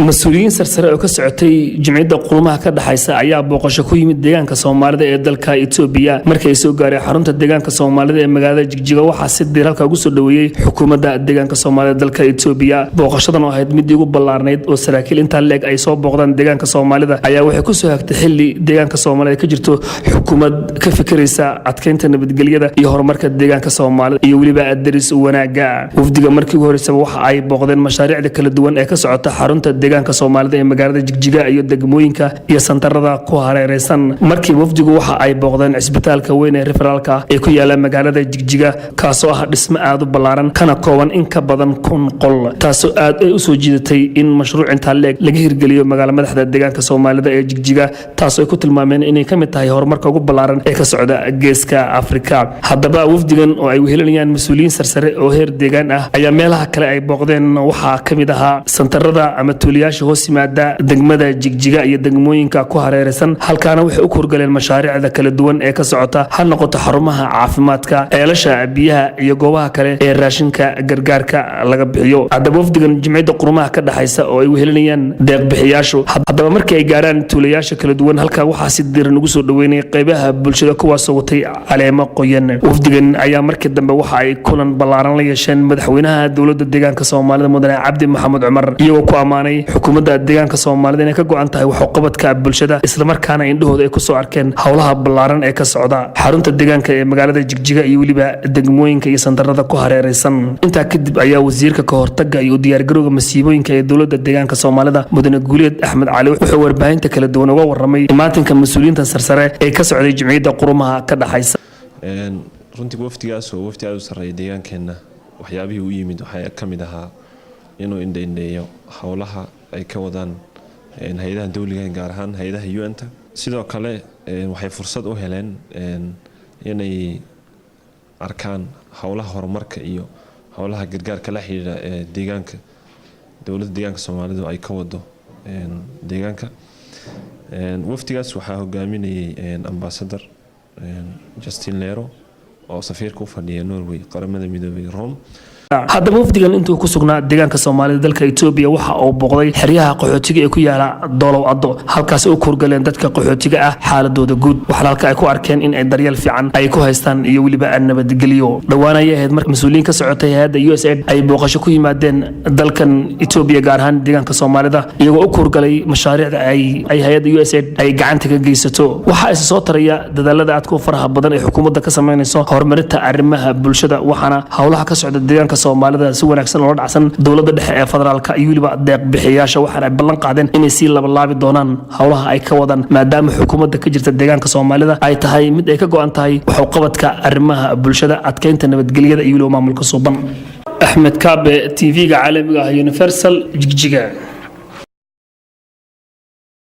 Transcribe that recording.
Mas-uuliyiin sarsare oo ka socotay Jimciyadda Quruumaha ka Dhexaysa ayaa booqasho ku yimid deegaanka Soomaalida ee dalka Itoobiya. Markii ay soo gaaray xarunta deegaanka Soomaalida ee magaalada Jigjiga, waxaa si diir halka ugu soo dhoweeyey xukuumadda deegaanka Soomaalida dalka Itoobiya. Booqashadan oo ahayd midii ugu ballaarnayd oo saraakiil intaa leeg ay soo booqdaan deegaanka Soomaalida ayaa waxay kusoo hagtay xilli deegaanka Soomaalida ka jirto xukuumad ka fikiraysa adkeynta nabadgelyada iyo horumarka deegaanka Soomaalida iyo weliba daris wanaaga. Wafdiga markii ugu horeysaba waxa ay booqdeen mashaariicda kala duwan ee ka socota xarunta deegaanka Soomaalida ee magaalada Jigjiga iyo degmooyinka iyo santarada ku hareereysan. Markii wafdigu waxa ay booqdeen cisbitaalka weyn ee referral-ka ee ku yaala magaalada Jigjiga, kaasoo ah dhismo aad u ballaaran kana kooban in ka badan 1000 qol, taasoo aad ay usoo jiidatay in mashruuc intaa leeg laga hirgeliyo magaala madaxda deegaanka Soomaalida ee Jigjiga, taasoo ay ku tilmaameen inay ka mid tahay horumarka ugu ballaaran ee ka socda Geeska Afrika. Haddaba wafdigan oo ay wehelinayaan mas-uuliyiin sarsare oo heer deegaan ah ayaa meelaha kale ay booqdeen waxaa ka mid ahaa santarada ama tuuliyaasha hoos yimaada degmada Jigjiga iyo degmooyinka ku hareeraysan. Halkaana waxay u kurgaleen mashaariicda kala duwan ee ka socota, ha noqoto xarumaha caafimaadka, ceelasha biyaha iyo goobaha kale ee raashinka gargaarka laga bixiyo. Haddaba wafdigan Jimciyadda Quruumaha ka Dhexaysa oo ay wehelinayaan deeqbixiyaashu, haddaba markii ay gaaraan tuulayaasha kala duwan, halkaa waxaa si diiran ugu soo dhoweynaya qeybaha bulshada, kuwaasoo watay caleemo qoyan. Wafdigan ayaa markii dambe waxa ay kulan ballaaran la yeesheen madaxweynaha dowladda deegaanka Soomaalida, mudane Cabdi Maxamed Cumar, iyagoo ku ammaanay xukuumadda deegaanka Soomaalida inay ka go-an tahay waxuqabadka bulshada, islamarkaana indhahooda ay kusoo arkeen howlaha ballaaran ee ka socda xarunta deegaanka ee magaalada Jigjiga iyo weliba degmooyinka iyo sandarada ku hareeraysan. Intaa kadib ayaa wasiirka ka hortaga iyo diyaargarowga masiibooyinka ee dowladda deegaanka Soomaalida, mudane Guuleed Axmed Cali, wuxuu warbaahinta kala duwan uga waramay imaatinka mas-uuliyiinta sarsare ee ka socday Jimciyadda Quruumaha ka Dhexaysa. Runtii wafdigaas oo wafdi aada u sarreeya deegaankeenna, waxyaabihii u yimid waxaa ka mid ahaa inuu indhaindheeyo howlaha ay ka wadaan hay-adaha dowliga, gaar ahaan hay-adaha UN-ta. Sidoo kale waxay fursad u heleen inay arkaan howlaha horumarka iyo howlaha gargaarka la xiriira ee deegaanka, dowladda deegaanka Soomaalidu ay ka wado deegaanka. Wafdigaas waxaa hogaaminayay Ambassador Justin Lero oo safiirka u fadhiya Norway Qaramada Midoobay Rome. Haddaba wafdigan intuu ku sugnaa deegaanka Soomaalida dalka Itoobiya waxa uu booqday xeryaha qaxootiga ee ku yaala Doolow Addo, halkaas u kurgaleen dadka qaxootiga ah xaaladooda guud. Waxaana halka ay ku arkeen in ay daryeel fiican ay ku haystaan iyo weliba nabadgelyo. Dhowaan ayay ahayd marka mas-uuliyiin ka socotay hay-adda USAID ay booqasho ku yimaadeen dalkan Itoobiya, gaar ahaan deegaanka Soomaalida, iyagoo u kurgalay mashaariicda ay hay-adda USAID ay gacanta ka geysato. Waxaa isa soo taraya dadaalada aadka u faraha badan ee xukuumadda ka sameynayso horumarinta arrimaha bulshada, waxaana howlaha ka socda deegaanka Soomaalida si wanaagsan oola dhacsan dowladda dhexe ee federaalka iyo weliba deeq bixiyaasha. Waxaana ay ballan qaadeen inay sii labalaabi doonaan howlaha ay ka wadaan, maadaama xukuumadda ka jirta deegaanka Soomaalida ay tahay mid ay ka go-an tahay waxuqabadka arrimaha bulshada, adkeynta nabadgelyada iyo weliba maamulka suuban. Axmed Kaabe, TV-ga caalamiga ah Universal, Jigjiga.